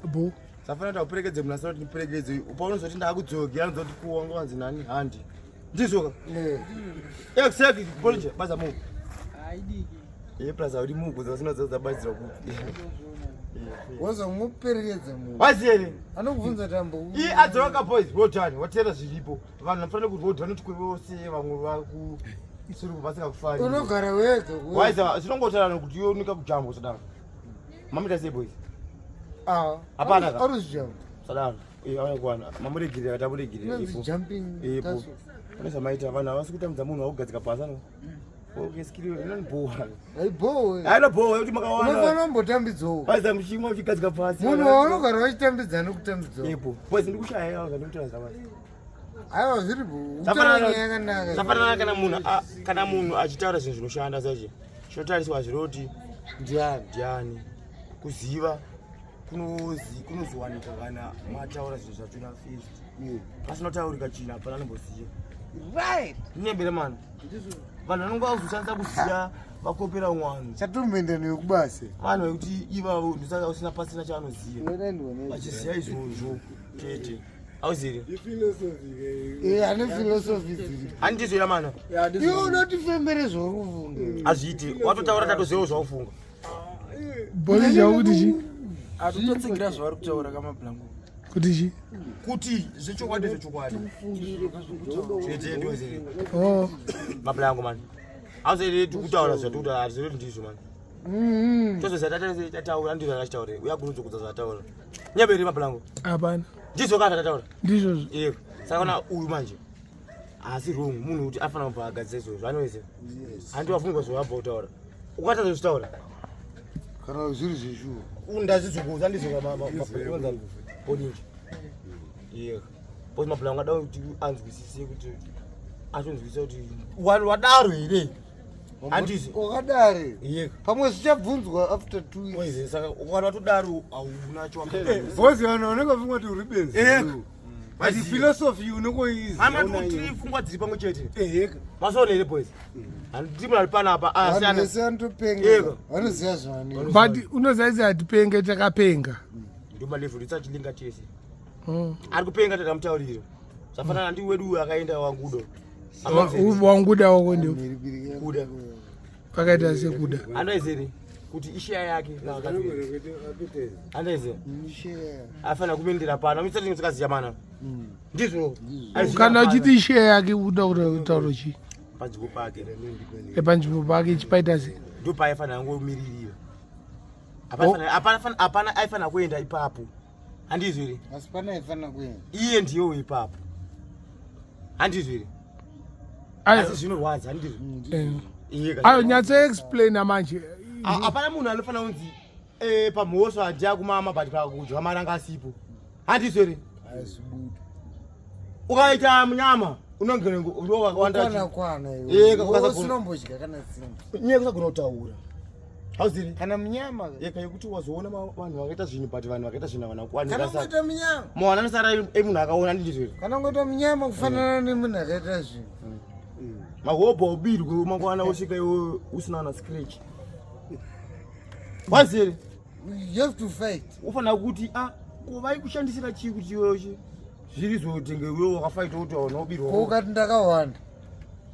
Bo. Safana kuti auperekedze munhu asina kuti ndiperekedze. Paunozoti ndakudzokera anozoti kuwa wanga wanzi nani handi. Ndizvo ka? Eh. Exactly, bolje baza mu. Haidiki. Eh plus audi mu kuza usina dzabatsira kupi. Wozomuperekedza munhu. Waziere. Anokubvunza tambo. I adzoka boys, well done. Watera zviripo. Vanhu vanofanira kuti well done kuti kwevose vamwe vaku suri vasingakufari. Unogara wega. Waiza zvinongotaura kuti iwe unika kujambo sadaro. Mamita sei boys? Ah. Hapana ka. Aruzijambo. Sadaro. Eh aona kuwana. Mamuregirira katamuregirira Inonzi ipo. jumping Ipo. castle. Pane zvamaita vanhu havasi kutambidza munhu vakugadzika pasi ano. Okay, skill inonibhowa. Haibhowe. Hainobhowa yekuti makawana. Unofanira kumbotambidzawo. Waiza muchimwa uchigadzika pasi. Munhu waunogara wachitambidzana nokutambidzawo. Ipo. Boys ndikushaya yawo zvandikutaura zvamai. Aiwa zviripo. Utaura nyaya yakanaka. Zvafanana kana munhu kana munhu achitaura zvinhu zvinoshanda sachi. Chinotariswa zviroti ndiani ndiani kuziva kunozi kunozowanika kana mataura zvinhu zvachona first. Pasina kutaurika chinhu hapana anomboziva. Right. Nyembere mani. Vanhu vanonga vazoshandisa kuziva vakopera umwe vanhu. Chatomboenda newe kubasa. Vanhu vekuti ivavo ndosaka usina pasina chaanoziva. Vachiziva izvozvo chete. Auzivi? Eh, ane philosophy dziri. Handizvo ira mana. Iwe unotifembere zvauri kufunga. Hazviiti. Watotaura tatoziva zvaufunga. Boli kuti chi? Atototsigira zvavari kutaura kamablango. Kuti chi? Kuti zvechokwadi zvechokwadi. Chete ndozere. Oh. Mablango man. Auzivi tikutaura zvatikuta hazviri ndizvo man. Tose zvatataura ndizvo zvachitaura. Uya kurudzokudza zvataura. Nyaberi mablango. Hapana. Ndizvo kana tataura. Ndizvo. Iyo. Saka kana uyu manje haasi wrong munhu kuti afanira kubva agadzira izvozvo anoise. Handi wafunga zvawabva kutaura. Ukatadza kuzvitaura. Kana zviri zveshuwa. Ndazvidzokudza ndizvo mapanza bodinji. Iyo. Because mablango ada kuti anzwisise kuti atonzwisisa kuti wadaro here? Handizvo. Wakadare. Iye. Pamwe zvichabvunzwa after 2 weeks. Oize saka ukana watodaro hauna chiwakadaro. Bozi vanhu vanenge vafunga kuti uri benzi. Eh. But philosophy unongoiziva. Hama kuti pfungwa dziri pamwe chete. Eheka. Masoona here boys? Handiti munhu ari panapa Vanhu asiyana. vese vanotopenga. Yego. Vanoziva zvavanoita. But unoziva kuti hatipenge takapenga. Nduma level risachilinga chese. Ari kupenga takamutaurira. Zvafanana ndi wedu uyu akaenda wangudo. Wanguda wako ndio. Kuda. Pakaita sekuda. Anoizere kuti isheya yake andoiziva afanira kumendera pano amisati tikaziya mana ndizvo Kana uchiti isheya yake uda kutaura chii? panzvimbo pake Panzvimbo pake chipaita sei? ndo paaifanira kungomiririra hapana aifanira kuenda ipapo handizvo here Asi pana aifanira kuenda. Iye ndiyo ipapo handizvo here Ayo. Asi zvinorwadza handizvo Iye Ayo nyatso explaina manje. Hapana munhu anofanira kunzi pamhosva handi akumama but pakudya mari anga asipo handizvo here ukaita munyama unongewakawanda Kwana Eh, iwe. ukasagona. Usinombodya kana tsimba. nyaya kusagona kutaura hauzivi Kana munyama. yeka yekuti wazoona vanhu vakaita zvinhu but vanhu vakaita zvinhu havana Kana kuwanika ungoita munyama. mawana anosara emunhu akaona ndizvo here Kana ungoita munyama kufanana nemunhu akaita zvinhu. mahobho ubirwe mangwana wosvika iwe usina na scratch wazere You have to fight. ufanira kuti a ko vaikushandisira chii kuti iwe chi zviri zotenge iwe wakafaita kuti hauna Ko ubirwa ukati ndakawanda.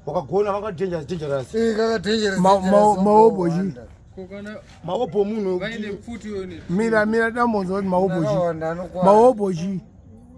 wakagona vanga dangerous dangerous Eh, kaka dangerous. Maobo chii? Kokana mahobho munhu vaine wekuti pfuti yone. Mira mira dambonzwa kuti maobo chii. Ndakawanda anokwana. Maobo chii?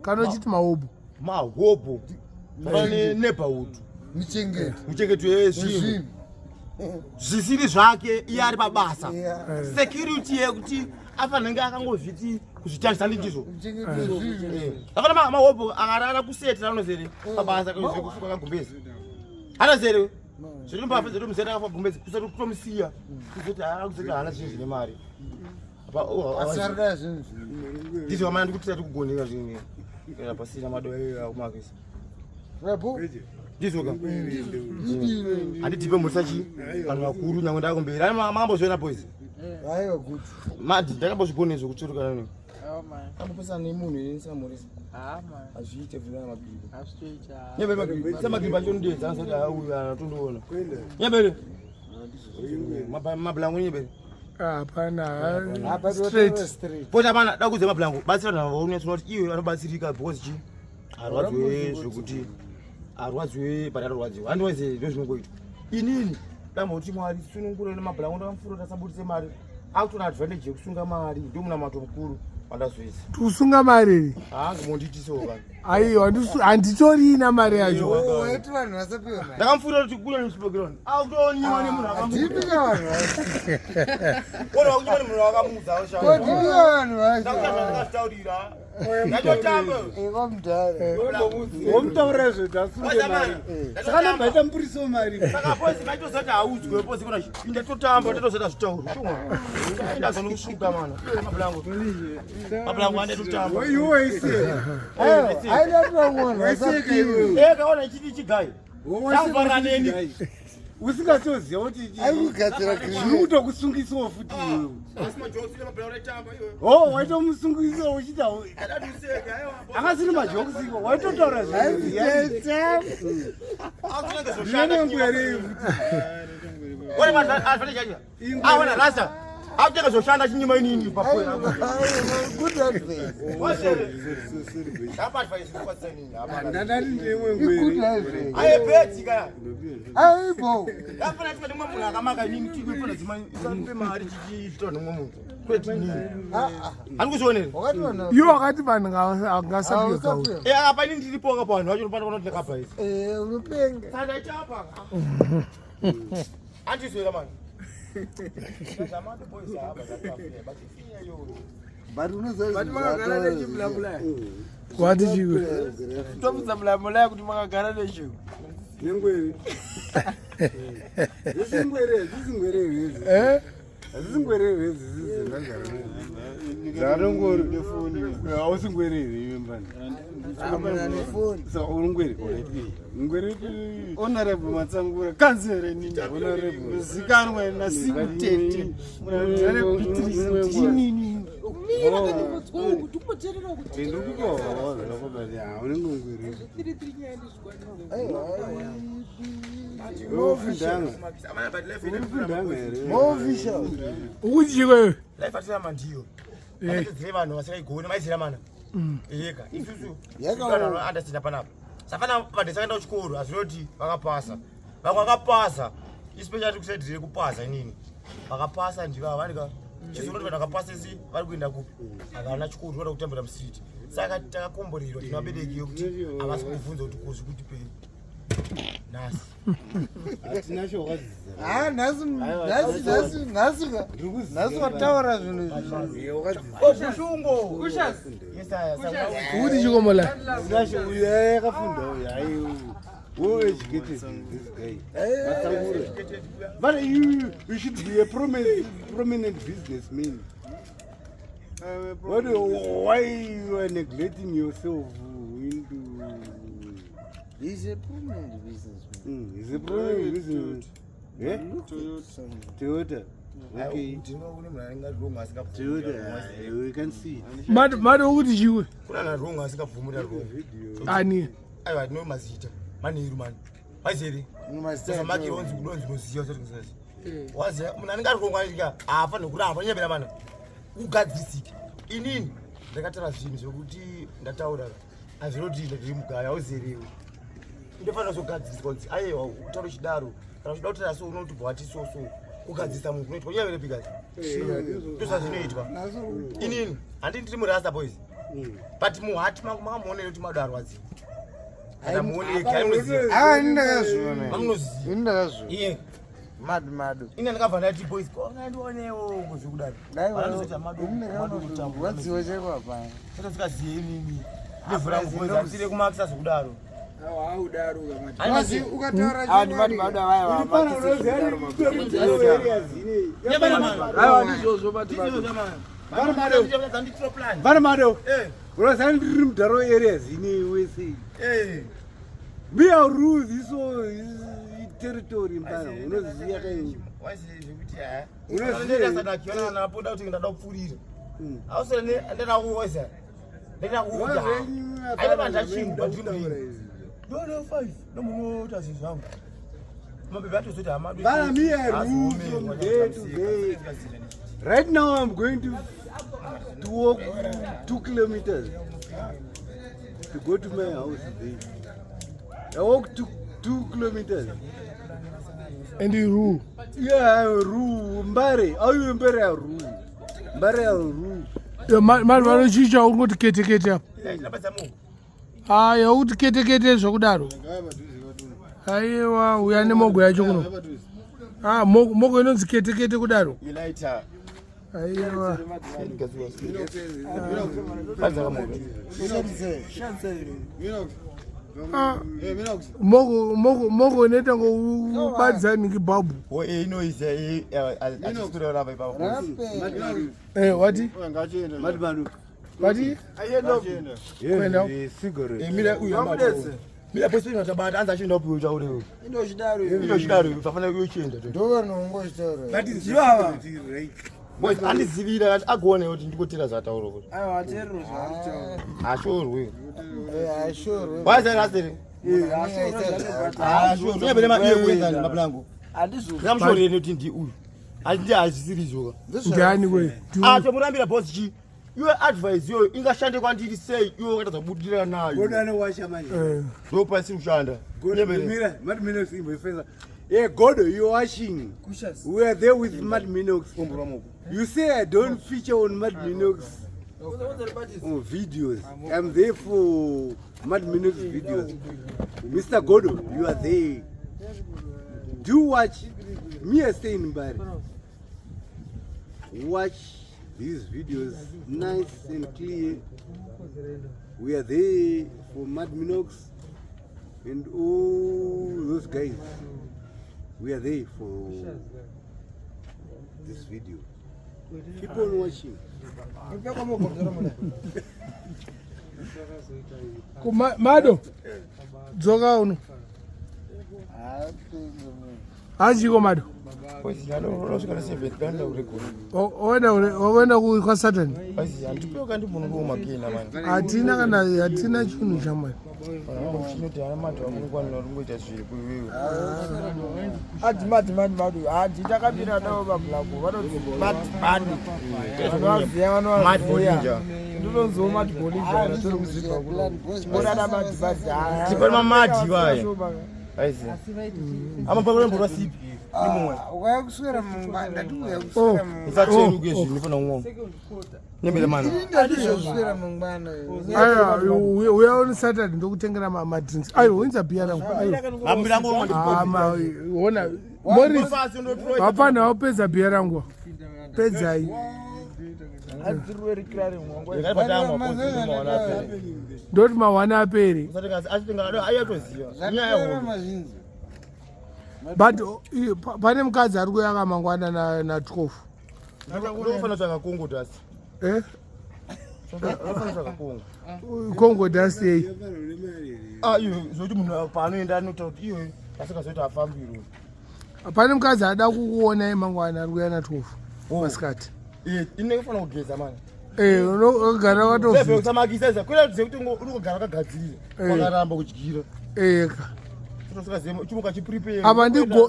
Kana uchiti maobo. mahobho pane neighborhood Muchengeti. muchengeto yezvinhu Zvinhu. zvisiri zvake iye ari pabasa Yeah. security yekuti afanenge akangozviti kuzvitarisa ndizvo Muchengeti wezvinhu. afana mahobho akarara kusetera anozere pabasa zvekufuka kagumbezi anozere zvirimbafezetomuseta akafuka gumbezi kusati kutomusiya kuzoti akuzoti haana zvinhu zvine mari Asi arikuda zvinhu. ndizvo amana ndikuti tati kugoneka zvinhu kana pasina madoe akumakisa Rapo. ndizvo ka handitipe mhurisa chi vanhu vakuru nyange ndakumberi ani makambozviona boys Aiwa good. madi ndakambozvigona izvo kutsveruka nani Oh man. ambopesana nemunhu here ndisamhurisa Ah man. hazviite bvunana magiripa Hazvitoita. nyembere magiripa samagiripa achondidedza anozoti auyu anatondiona nyembere mabhulangu nyembere. Hapana. Apa Straight. straight. Pota hapana da kuudza mablango batsira vanhu vaunyatsona kuti iwe anobatsirika because chi arwadziwe zvekuti arwadziwe but anorwadziwa handiweze ndo zvinongoitwa. Inini damba kuti Mwari sunungure nemablango ndakamufura kuti asabudise mari akutoona advantage yekusunga mari ndo munamato mukuru wandazoisa. Kusunga mari. Haangomondiitisewo vanhu. Aiwa, handitorina mari yacho. Waiti vanhu vasapiwe mari. Ndakamufurira kuti kuda nechibhekirani akutonyima nemunhu akamuudza. Tipika vanhu vacho. Ona wakunyima nemunhu akamuudza. Tipika vanhu vacho. Ndakazvitaurira ndatotamba. Eva mudhara. Womutaurira zvekuti asunge mari. Saka anobva aita mupurisa wemari. Saka pozi maitozati haudzwe pozi kuna ndatotamba ndatozati zvitaurwa. Ndazonokusvuka mana. Mablango. Mablango andatotamba. Iwe waiseka. Aida kuti vanhu Waiseka vasapiwe. iwe. Eh kaona chiti chigai. Ndakuvhara neni. Usingatoziva kuti Aikugadzira zviri green. kutokusungisawo futi iwewe. Asi majokes ile mablango aitamba iwe. Oh, waitomusungisa uchita Adati useke aiwa. akasiri majokes iko waitotaura Aitamba. Akunenge zoshanda. zvinengwere futi. Wona advantage yacho. Ah wona rasta. Akutenga zoshanda chinyima inini papo. Good advice. Apa advice kwatsa inini. Hapana. Ndandati ndimwe Good ngwere. advice. Aye beti kana. Aibo. Hapana tika nemwe munhu akamaka inini tikuifana dzima isape mari chichiitwa nemwe munhu. Kwete inini. Handikuzvioneri. Wakati vanhu Iwo wakati vanhu ngasapiwe kauri. hausapiwe. Eh apa inini ndiripo apa vanhu vacho unopanda kuti ndakabva isi. Eh, unopenga. Saka ndaichapa. Andizwera mani. Zvamado boys apa zvakafa but ifinya iyoyo. But unoziva But makagara nechimulambulaya. Wati chiwe. Tobvunza mulamulaya kuti makagara nechiu. Nengwere. Zvisingwere, zvisingwere hwezi. Eh? Zvisingwere hwezi zvizi ndagara. Zvakanongori. Hausingwere here iwe mbani? nefoni. Saka uri ngwere. Ngwere Honorable Matsangura, kanzere nini? Honorable. Zikanwa nasikutete. Munanzare Beatrice ndinini. Mira kanimbodzwa uku tikumboteerera uku. Ndikukohoza lakobati haunenge ngwere. Tiri tiri nyaya ndizvikwanise. Ufundanga. Amana but life ine Ufundanga here. More official. Ukuti chikweyo. Life atina mandiyo. Akatedzere vanhu vasingaigoni maizira mana. Yega isusu Yakaoma. andasina panapa. Safana vanhu vakaenda kuchikoro hazvinoti vakapasa. Vamwe vakapasa especially kusaidhire kupasa inini. Vakapasa ndiva vanika chizonoti vanhu vakapasa isi vari kuenda kupi? Havana chikoro vanoda kutambira mustreet. Saka takakomborerwa tine vabereki yekuti havasi kubvunza kuti kozvi kuti pei. Nhasi. Hatina chawakadzidza. Ah, nhasi nhasi nhasi nhasi nhasi wataura zvinhu izvi. Kushungo. Kushas. Yes, sir. Ukuti chikomola. Tinashe uyu yakafunda uyu hayi well educated this guy. Matsangura. But you should be a prominent businessman. Why you are neglecting yourself into He's a prominent businessman. He's a prominent businessman. Eh? Toyota. Okay. Ndinoona munhu anenge ari wrong asingabvumi. Toyota. We can see. Mati mati ukuti chiwe. Kuna vanhu wrong asingabvumi wrong. Ani. Aiwa tino mazita. Manheru mani. Maizere. Mazita Maki onzi kudonzi unoziva usati kuziva. Waziva munhu anenge ari wrong anika haafaniri kuramba nyebera mana. Ugadzirisike. Inini ndakatara zvinhu zvekuti ndataura hazvinoti ndiri mugaya auzerewe. Ndofanira kuzogadziriswa kuti aiwa utaura chidaro kana uchida kutaura so unotobva wati so so kugadzirisa munhu kunoitwa nyebera bikazi. Ndozvazvinoitwa. Inini handini ndiri murasta boys. But muhati mangu makamuonera kuti mado arwadziwa. Kana muoneki aimunoziva. Ah, ini ndakazviona. Mamunoziva. Ini ndakazviona. Iye. Mad mad. Ini ndakabva ndati boys kona ndionewo kuzvikudaro. Dai Vanozoti amado ini ndakaona amado kuti kutambura. kurwadziwa chaiko hapana. Saka sikaziye inini. Ndevhura boys asire kumakisa zvekudaro. Haudaro kamati. Mazi ukataura Ah, ndimati mado avaya Aiwa ndizvozvo mati mado. Vana mado. Eh. Unozani ndiri mudharo areas ine wese. Eh. Me I rule this whole territory mbana. Unoziya kai. Waziye zvekuti ha. Unoziya. Unoziya napoda kuti ndada kupfurira. Ausire ndada kuoza. Ndada kuuja. Aina mandachingu pandiri. Ndone 5 nomunoita zvinhu zvangu. Mabebe atozoti hamadu. Vana me I rule from day to day. Right now I'm going to walk 2 kilometers to go to my house there. I walk 2 kilometers. And ru. Yeah, ru Mbare. Au Mbare ya ru. Mbare ya ru. Mari vanochicha ungoti kete kete apa. Aya, ukuti kete kete zvokudaro. Aiwa, uya nemogo yacho kuno. Ah, mogo inonzi kete kete kudaro. Ilaita. Aiwa. Badza. Ah, mogo mogo mogo inoita ngobadza ningi bhabhu. Wo inoisa achisikureva ipapo. Eh, wati? Madmanu. Wati? Kwenda. Yes, cigarette. Mira uyu mira pose tabata anzi achienda upi utaure. Indochidaro. Inochidaro usafanira kuyochienda. Ndovanongochitaura. That is right. Boys andizivira agone kuti ndikotera zvataura kuti. Aiwa, ateerero zvaari kutaura. Ashorwe. Ashorwe. Wazarasere. Ashorwe. Iye kuenza mapulango. Handizvo. Ndikamushorere nekuti ndi uyu. Andi hazvisiri Ndiani we? Atomurambira boss chi. Iwe advice iyoyo ingashande kwandiri sei iwe wakatadza kubudirira nayo? Godo anowasha manje. Eh. Ndopasiri kushanda. Godo, Mira, Mad Minox imboifenza. Yeah, Godo, you're washing. We are there with Mad Minox. You say I don't feature on Mad Minox videos. I'm there for Mad Minox videos. Mr. Godo, you are there. Do watch. Me, I stay in Mbare. Watch these videos nice and clear. We are there for Mad Minox and all those guys. We are there for this video. Keep on watching. Mado. Dzoka uno. Hanziko Mado. Unosvika ne7 kaenda kuregura. Waenda kwaSatan. Handipewo kandi munhu ngomakena mani. Hatina kana hatina chinhu chamwari. Chinoti ana madhu amunokwanira ringoita zviri kuiwewe. Adi madi madi madi hadi takapira navo pablago vanonzi madi madi vanovaziya vanovaziya. Mad Bollinger. Ndinonziwo madi Bollinger tori kuzibva kuno monana madi madi. Tipari mamadi vaya. Aizi. Amapakura sipi. Nimumwe. Ukaya kuswera mangwana, ndati uya Oh. kuswera mangwana. Usatsveruke zvinhu ndifana kumwa. Nembele mana. Ndati zvokuswera mangwana. Aiwa, uya on Saturday ndokutengera madrinks. Aiwa, unza bhiya rangu. Aiwa. Mambira ngo Ah, ona Morris, hapana wapedza bhiya rangu. Pedzai. Ndoti mawana apere. Zvapera mazhinji. But pane mukadzi ari kuyaka mangwana na 12. Ndofana tsvaka Congo dust. Eh? Ndofana tsvaka Congo. Congo dust yei? Ah, iyo zvokuti munhu paanoenda anotaura kuti iyo asingazoti afambiro. Pane mukadzi ada kukuonai mangwana ari kuuya na 12 masikati. Eh, inenge fana kugeza mani. Eh, unogara Level watovhita. kusamakisa iza. Kwela kuti uri kugara wakagadzirira. Eh. Wakaramba kudyira. Eka. Utosikaziva chimuka chiprepare.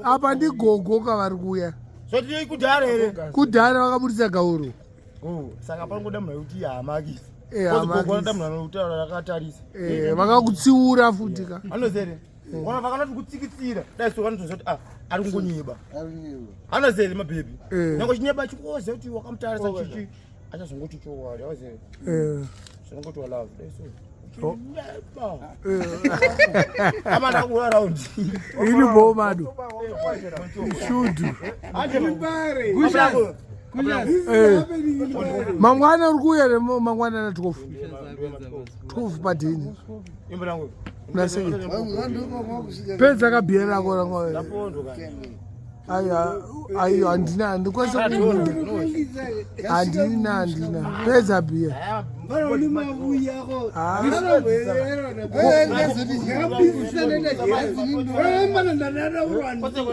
Apa ndigogo kavari kuuya. Zvoti kudhara here? Kudhara vakabudisa gauro. Oh, saka panongoda munhu wekuti hamakisi. Eh, Gogo hamakisi. anoda munhu anotaura akatarisa. Eh, vakakutsiura futi ka. Anozere. Ona vakanoti kutsikitsira. Dai so vanotoziva kuti ah, ari kungonyeba. Arikunyeba. Anozere mabhebhi. Eh. Nyange chinyeba chikoziva kuti wakamutarisa chichi achazongoti chokwadi awazere. Eh. Zvinongoti walove. Dai so. Oh. Chinyeba. Amana kura round. Iri bo mado. Shudu. Gushas. Eh. Mangwana uri kuuya here mangwana na 12? 12 padheni. Imbo rangu. Nasei. Pedza kabhiya rako rangu. Ndapondo kani. Aiwa, aiwa, handina, handikwanisi kubuda. Handina, handina. Pedza bhiya. Mara une mavuyi ako. Ah.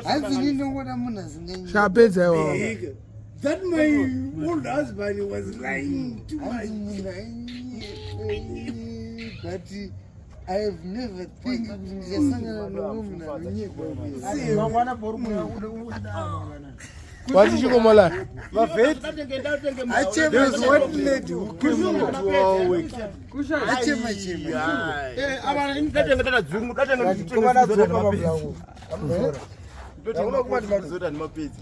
Hanzi ndinongoda munhu asinganyebi. Chapedza iwawa. That my old husband was lying too much. Hanzi munhu ainyepa, but I have never think kuti ndichasangana nomumwe munhu anonyepa. Mangwana bori kuya kudaro mangwana. Wati chikomolani. Mavheti. There's one lady who came to our work. Achema chema. Komana dzoka mablango.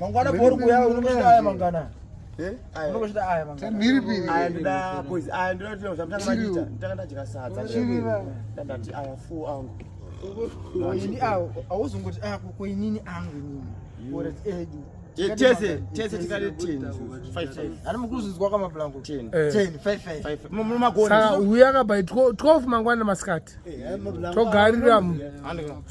Mangwana bhori kuya unokusvita aya mangana. Unokusvita aya mangana. Mhiripiri. Ndati aya four angu. Ini awo awuzongoti ako koinini angu inini. Ora edu. Tese tese tikati 10 5 5. Ani mukuzvinzwa kamablango. 10. 10 5 5. 5. Munomagona. Saka uya ka by 12 mangwana masikati. Togarira mu.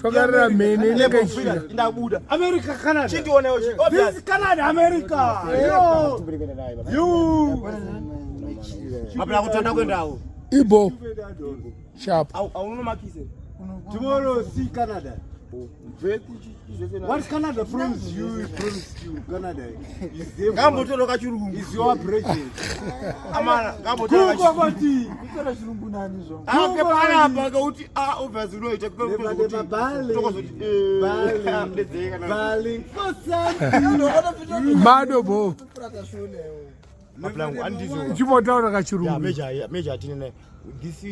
Togarira mhene inenge ichifika. Ndabuda. America, Canada. Chindionewo chi. This is Canada, America. Yo. You. Mabla kutanda kuendawo. Ibo. Sharp. Au aunomakise. Tomorrow, see Canada. What Canada promised you, it promised you. Canada is there. Ngambotoroka chirungu. Is your president. Amana ngambotoroka. Kuko kwati. Kutora chirungu nani zvo? Ake panapa ngekuti a obviously unoita Bali. tokozoti Bali. Bali. For something. Bado bo. Mablangu andizo. Chimbotaura Yeah, kachirungu. major, yeah, major atine this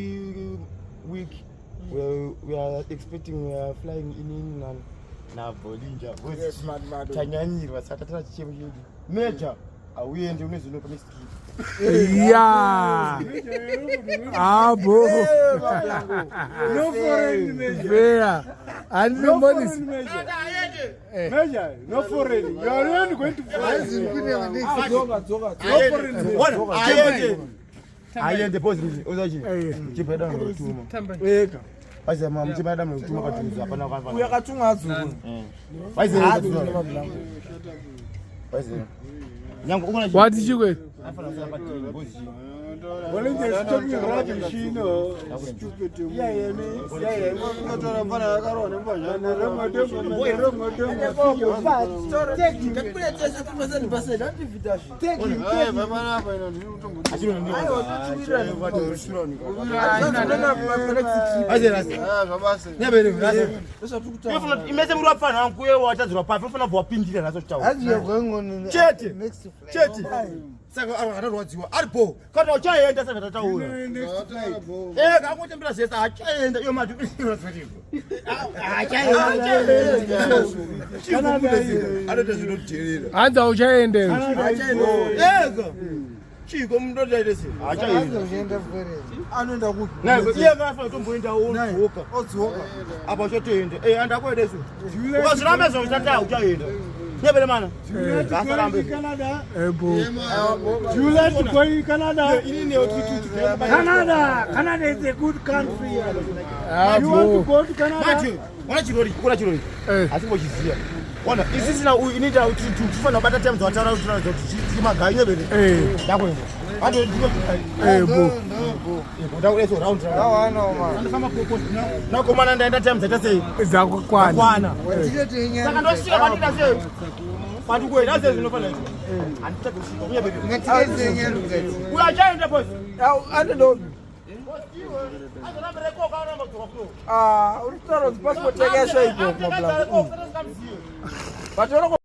week we are expecting, we are flying in na na Bollinger. Yes, mad mad. Tanyanyirwa saka tata chichemo chedu. Major, auende unezonopa next trip. Yeah. Abo. No foreign major. Fair. Handiri No mbonisi. foreign major. Major, no foreign. You are not going to foreign. Hanzi kune vanenge. Dzoka dzoka. No foreign major. Ona, aende. Aende boss uzachi. Eh. Chipa damu kutuma. Eka. Basi mama chipa damu kutuma katuza hapana kwa. Uya katunga adzoka. Basi. Adzoka mablango. Basi. Nyango ukona Wati chikwe. Bollinger is talking rubbish, you know. Stupid. Yeah, yeah, me. Yeah, yeah. Take him. Imese muri wapfana wangu uye watadzirwa papi unofanira kubva wapindira naso chitaura. Hanzi you are going on Chete. next flight. Chete. Saka arwarwadziwa aripo kana uchaenda saka tataura. Eh kakutembera zvese achaenda iyo mati achaenda. Anoita zvinodherera. Hanzi auchaendeyo. Ega. Chiko munhu ndotaita sei? Hanzi Achaenda. uchienda foreign. Anoenda kupi? Naye iye akafanira kutomboenda odzoka. Odzoka. Apa uchotoenda. Eh andakuenda isu. Ukazviramba izvo uchataya uchaenda. Nyebere mana. Ngasarambe. Canada. Ebo. Do you like to go in Canada? Inini newe Canada. Canada is a good country. You want to Abo. go to Canada? Mati, wana chirori, kuna chirori. Eh. Asi mbochiziya. Wana isisina uyu inoita kuti tifanira kubata time dzawataura kuti tinoratidza kuti tiri magayi nyebere. Eh. Ndakuenda. Ando ndiko Ebo. ndakuenda round round. Awana ma. Andifamba koko. Nakomana ndaenda time dzaita sei? Dzakakwana. Kwana. Watike tenyana. Saka ndosvika pandida sei? Pandikuenda sei zvinofanira kuitwa? Handitaki kusvika kunyebere. Ngatike tenyana ngati. Uyu achaenda boss. Anoenda kupi? Azorambira ikoko anoramba kudzoka kuno. Ah, uri kutaura kuti passport yake yashaikwa kumablango. But